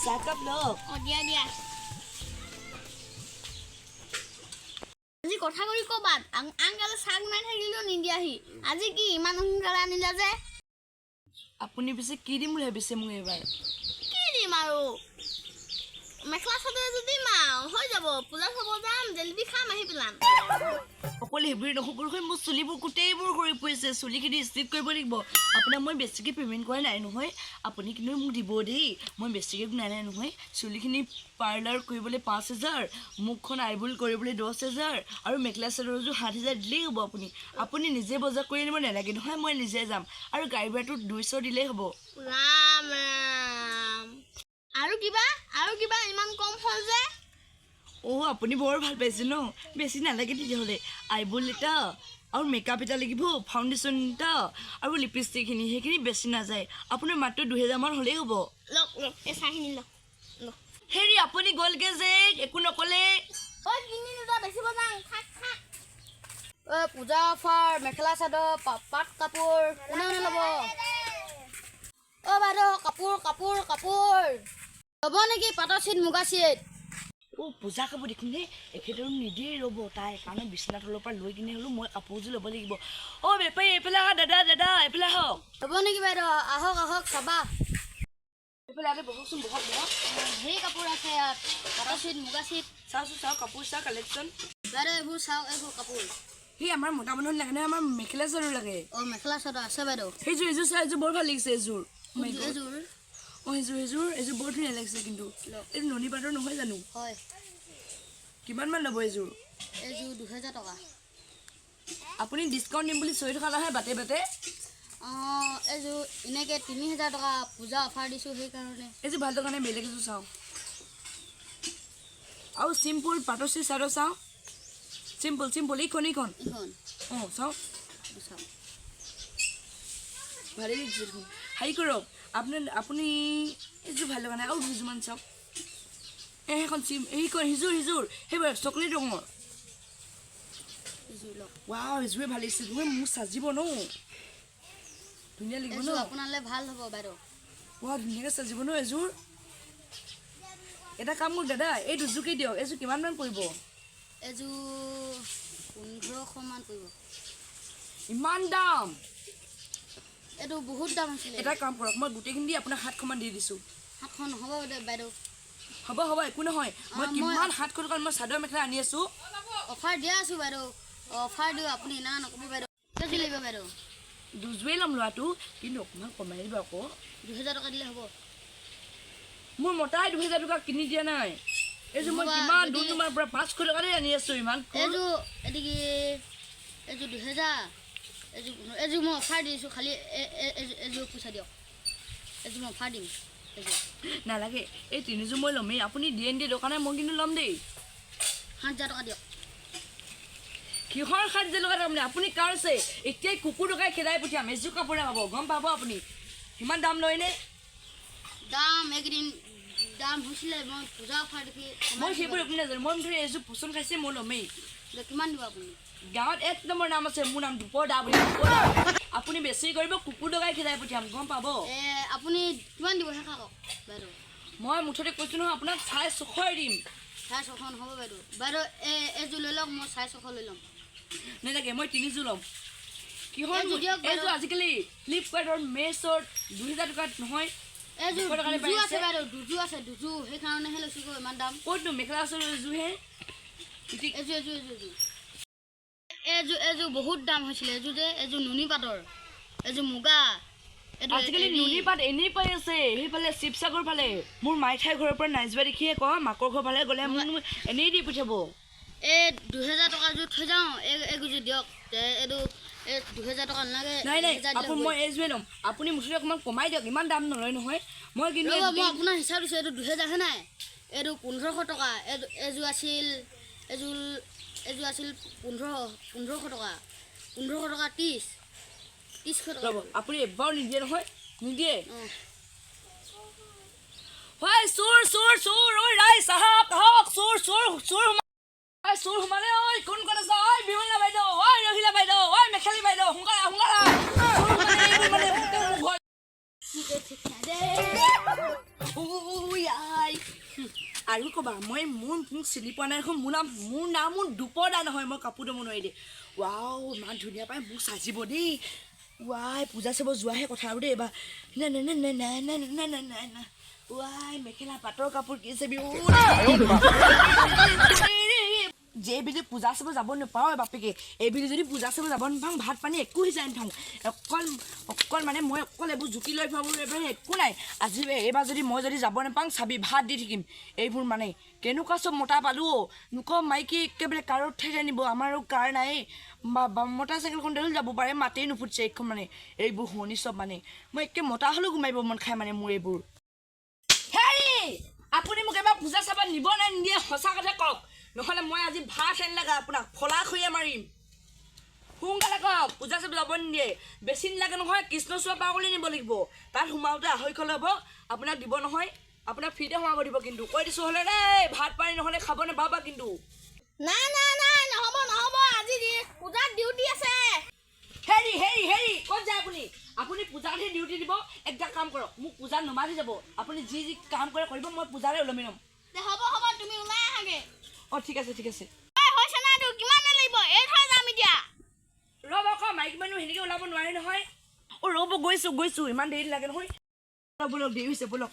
চাহকাপ লওক। অঁ, দিয়া দিয়া। আজি কথা কৰি ক'বাত আনকালে চাহ বনাই থাকিলেও নিদিয়াহি, আজি কি ইমান সোনকালে আনিলা যে? আপুনি পিছে কি দিম বুলি ভাবিছে মোক এইবাৰ? কি দিম আৰু, মেখেলা চাদৰ এযোৰ দিম আৰু হৈ যাব। পূজা চাব যাম, জেলেপি খাম, আহি পেলাম। অকল সেইবোৰে নকৰোঁ, মোৰ চুলিবোৰ গোটেইবোৰ সৰি পৰিছে, চুলিখিনি ষ্ট্ৰেইট কৰিব লাগিব। আপোনাক মই বেছিকৈ পে'মেণ্ট কৰা নাই নহয়, আপুনি কিন্তু মোক দিব দেই। মই বেছিকৈ নাই নাই নহয়, চুলিখিনি পাৰ্লাৰ কৰিবলৈ 5,000, মুখখন আইবুল কৰিবলৈ 10,000 আৰু মেখেলা চাদৰযোৰ 7,000 দিলেই হ'ব। আপুনি নিজে বজাৰ কৰি আনিব নালাগে নহয়, মই নিজে যাম। আৰু গাড়ী ভাড়াটো 200 দিলেই হ'ব। ৰাম ৰাম, আৰু কিবা, আৰু কিবা? ইমান কম হ'ল যে? অ', আপুনি বৰ ভাল পাইছে ন? বেছি নালাগে তেতিয়াহ'লে। আইবুল এটা আৰু মেকআপ এটা লাগিব, ফাউণ্ডেশ্যন এটা আৰু লিপষ্টিকখিনি, সেইখিনি বেছি নাযায়। আপোনাৰ মাত্ৰ 2,000মান হ'লেই হ'ব। লওক লওক, এই চাহখিনি লওক লওক। হেৰি, আপুনি গ'লগৈ যে, একো নক'লে। ঐ, কিনি দুটা বেচিব যাওঁ, থাক থাক। ঐ, পূজা অফাৰ, মেখেলা চাদৰ, পাট কাপোৰ, কোনে কোনে ল'ব? অ' বাইদেউ, কাপোৰ কাপোৰ কাপোৰ ল'ব নেকি? পাটৰ চিট, মুগা চিট। অ', পূজা কাপোৰ দেখোন দেই। এখেতেও নিদিয়ে ৰ'ব, তাই কাৰণে বিচনা তলৰ পৰা লৈ কিনে হ'লেও মই কাপোৰযোৰ ল'ব লাগিব। অ' বেপাৰী, এইফালে আহা। দাদা দাদা, এইফালে আহক। ল'ব নেকি বাইদেউ? আহক আহক, চাবা। এইফালে আহক, বহকচোন, বহক বহক। ঢেৰ কাপোৰ আছে ইয়াত, পাটৰ চিট, মুগা চিট। চাওঁচোন, চাওঁ কাপোৰ চাওঁ, কালেকশ্যন। বাইদেউ, এইবোৰ চাওক, এইবোৰ কাপোৰ। সেই আমাৰ মতা মানুহত লাগে নহয়, আমাৰ মেখেলা চাদৰ লাগে। অ' মেখেলা চাদৰ আছে বাইদেউ। সেইযোৰ, এইযোৰ চাওঁ, এইযোৰ বৰ ভাল লাগিছে এইযোৰ। Oh my God. এইযোৰ? অঁ, সেইযোৰ বৰ ধুনীয়া লাগিছে কিন্তু। এইটো নুনী পাটৰ নহয় জানো? হয়। কিমান মান ল'ব এইযোৰ? এইযোৰ 2,000 টকা। আপুনি ডিছকাউণ্ট দিম বুলি চিঞৰি থকা নহয় বাটে বাটে। অঁ, এইযোৰ এনেকৈ 3,000 টকা, পূজা অফাৰ দিছোঁ সেইকাৰণে। এইযোৰ ভাল লগা নাই, বেলেগ এযোৰ চাওঁ। আৰু চিম্পুল পাটৰ চিট চাদৰ চাওঁ, চিম্পুল চিম্পুল। এইখন, এইখন। এইখন? অঁ, চাওঁ। এইটো চাওক। ভালেই লাগিছে দেখোন। হেৰি কৰক, আপুনি এইযোৰ ভাল লগা নাই, আৰু দুযোৰমান চাওক। এই সেইখন এইখন, সিযোৰ সিযোৰ, সেইবোৰ চকলেট ৰঙৰ। এইযোৰ লওক। ৱাও, এইযোৰে ভাল লাগিছে দেখোন। মোক সাজিব ন, ধুনীয়া লাগিব ন? এইযোৰ আপোনালৈ ভাল হ'ব বাইদেউ। ৱাও, ধুনীয়াকৈ সাজিব ন এযোৰ? এটা কাম কৰক দাদা, এই দুযোৰকে দিয়ক। এইযোৰ কিমানমান পৰিব? এইযোৰ 1,500মান পৰিব। ইমান দাম? এইটো বহুত দাম আছিলে। এটা কাম কৰক, মই গোটেইখিনি দি আপোনাক 700মান দি দিছোঁ। 700 নহ'ব বাইদেউ। হ'ব হ'ব, একো নহয়। মই কিমান 700 টকাত মই চাদৰ মেখেলা আনি আছোঁ। অফাৰ দিয়া আছোঁ বাইদেউ, অফাৰ দিওঁ, আপুনি ইমান নক'ব বাইদেউ। কেজি লাগিব বাইদেউ? দুযোৰেই ল'ম ল'ৰাটো, কিন্তু অকণমান কমাই দিব আকৌ। 2,000 টকা দিলে হ'ব। মোৰ মতাই 2,000 টকা কিনি দিয়া নাই এইযোৰ। মই নহ'বা কিমান ডুমডুমাৰ পৰা 500 টকাতে আনি আছোঁ ইমান। এইযোৰ, এইটো কি, এইযোৰ 2,000, এইযোৰ 15, এইযোৰ মই অফাৰ দিছোঁ খালি। এইযোৰ পইচা দিয়ক, এইযোৰ মই অফাৰ দিম এইযোৰ। নালাগে, এই তিনিযোৰ মই ল'মেই। আপুনি দিয়ে নিদিয়ে দৰকাৰ নাই, মই কিন্তু ল'ম দেই। 7,000 টকা দিয়ক। কিহৰ 7,000 টকা? তাৰমানে আপুনি কাৰ আছে? এতিয়াই কুকুৰ টকাই খেদাই পঠিয়াম, এযোৰ কাপোৰ নাপাব, গম পাব আপুনি। সিমান দাম লয়নে? দাম এইকেইদিন দাম হৈছিলে, মই পূজা অফাৰ দেখি কমাই মই দিছোঁ। সেইবোৰ একো নাজানো, মই মুঠতে এইযোৰ পচন্দ খাইছে, মই ল'মেই। বাইদেউ। কিমান দিব আপুনি? গাঁৱত এক নম্বৰ নাম আছে মোৰ, নাম দুপৰ দা বুলি, দুপৰ দা। আপুনি বেছি কৰিব, কুকুৰ ডগাই খেদাই পঠিয়াম, গম পাব। আপুনি কিমান দিব শেষা কওক বাইদেউ। মই মুঠতে কৈছোঁ নহয় আপোনাক, 650ই দিম। 650 নহ'ব বাইদেউ। বাইদেউ, এইযোৰ লৈ লওক, মই 650 লৈ ল'ম। নালাগে, মই তিনিযোৰ ল'ম। কিহৰ এইযোৰ দিয়ক বাইদেউ। এইযোৰ আজিকালি ফ্লিপকাৰ্টত, মেছ'ত 2,000 টকাত নহয়, এইযোৰ 200 টকাতে পাই দুযোৰ আছে আছে। বাইদেউ, দুযোৰ আছে, দুযোৰ, সেইকাৰণেহে লৈছোঁ ইমান দাম। ক'তনো মেখেলা চাদৰ এযোৰহে? এযোৰ এযোৰ এযোৰ এযোৰ এযোৰ এযোৰ বহুত দাম হৈছিলে এযোৰ যে, এযোৰ নুনী পাটৰ, এযোৰ মুগা, এইটো আজিকালি এৰী। নুনী পাত এনেই পাই আছে সেইফালে শিৱসাগৰ ফালে। মোৰ মাইঠাই ঘৰৰ পৰা নাই যোৱা দেখিয়ে কওঁ, মাকৰ ঘৰ ফালে গ'লে মোক এনেই দি পঠিয়াব। এই 2,000 টকা যোৰ থৈ যাওঁ, এইযোৰ দিয়ক। এইটো এই 2,000 টকা নালাগে। নাই নাই। 1,000 দিলে আপুনি হ'ব। মই এইযোৰে ল'ম, আপুনি মুঠতে অকণমান কমাই দিয়ক, ইমান দাম নলয় নহয় মই কিন্তু ৰ'ব, এই মই আপোনাৰ হিচাপ দিছোঁ। এইটো 2,000হে নাই, এইটো 1,500 টকা। এইটো এইযোৰ আছিল, এইযোৰ আছিল 1,500 টকা, 1,500 টকা 3,000 টকা। ৰ'ব, আপুনি এবাৰো নিদিয়ে নহয়, নিদিয়ে। অঁ। হয়, চোৰ চোৰ চোৰ, ঐ ৰাইজ আহক আহক, চোৰ চোৰ চোৰ সোমালে, চোৰ সোমালে। ঐ কোন ক'ত আছে? ঐ বিমলা বাইদেউ, ঐ ৰহিলা বাইদেউ, ঐ মেখেলী বাইদেউ, সোনকালে আহ, সোনকালে আহ। চোৰ সোমালে, এইবোৰ মানে গোটেই মোৰ ঘৰ। ঐ, আৰু ক'বা, মই মোক চিনি পোৱা নাই দেখোন। মোৰ নাম দুপদা নহয়, মই কাপোৰ ধুব নোৱাৰি দেই। ৱাও, ইমান ধুনীয়া পাই মোক সাজিব দেই। ৱাই, পূজা চাব যোৱাহে কথা আৰু দেই এইবাৰ। না না না না না না না না না না। ৱাই, মেখেলা পাটৰ কাপোৰ কি চাবি। যে এইবেলি পূজা চাব যাব নাপাওঁ বাপেকে, এইবেলি যদি পূজা চাব যাব নাপাওঁ, ভাত পানী একো সিজাই নাথাকোঁ। অকল অকল মানে মই অকল এইবোৰ জুতি লৈ ফুৰাব এইবোৰ একো নাই। আজি এইবাৰ যদি মই যদি যাব নাপাওঁ, চাবি, ভাত দি থাকিম। এইবোৰ মানে কেনেকুৱা চব মতা পালোঁ অ'। লোক মাইকী একেবাৰে কাৰত ঠাইতে নিব, আমাৰো কাৰ নাই বা মটৰ চাইকেলখন লৈ যাব পাৰে, মাতেই নুফুটছে এইখন। মানে এইবোৰ শুৱনি চব, মানে মই একে মতা হ'লেও ঘুমাইব মন খাই মানে মোৰ এইবোৰ। হেৰি, আপুনি মোক এবাৰ পূজা চাব নিব নে নিদিয়ে, সঁচা কথা কওক। নহ'লে মই আজি ভাত হেন লাগা আপোনাক ফলা খৈয়ে মাৰিম। সোনকালে কওক, পূজা চাব যাব নিদিয়ে? বেছি নালাগে নহয়, কৃষ্ণচূড়া পাৰ কৰি নিব লাগিব। তাত সোমাওঁতে 250 ল'ব, আপোনাক দিব নহয়, আপোনাক ফ্ৰীতে সোমাব দিব। কিন্তু কৈ দিছোঁ হ'লে দেই, ভাত পানী নহ'লে খাব নাপাবা কিন্তু। নাই নাই নাই, নহ'ব নহ'ব, আজি পূজাত ডিউটি আছে। হেৰি হেৰি হেৰি, ক'ত যায় আপুনি? আপুনি পূজাতহে ডিউটি দিব? একটা কাম কৰক, মোক পূজাত নমাতি যাব। আপুনি যি যি কাম কৰে কৰিব, মই পূজাৰে ওলমি ল'ম। দে, হ'ব হ'ব, তুমি ওলাই আহাগে। অঁ, ঠিক আছে, ঠিক আছে। ঐ, হৈছে নাই তোৰ? কিমান দেৰি লাগিব? এই থৈ যাম এতিয়া। ৰ'ব আকৌ, মাইকী মানুহ সেনেকৈ ওলাব নোৱাৰে নহয়। অ' ৰ'ব, গৈছোঁ গৈছোঁ, ইমান দেৰি লাগে নহয়। ব'লক, দেৰি হৈছে, ব'লক।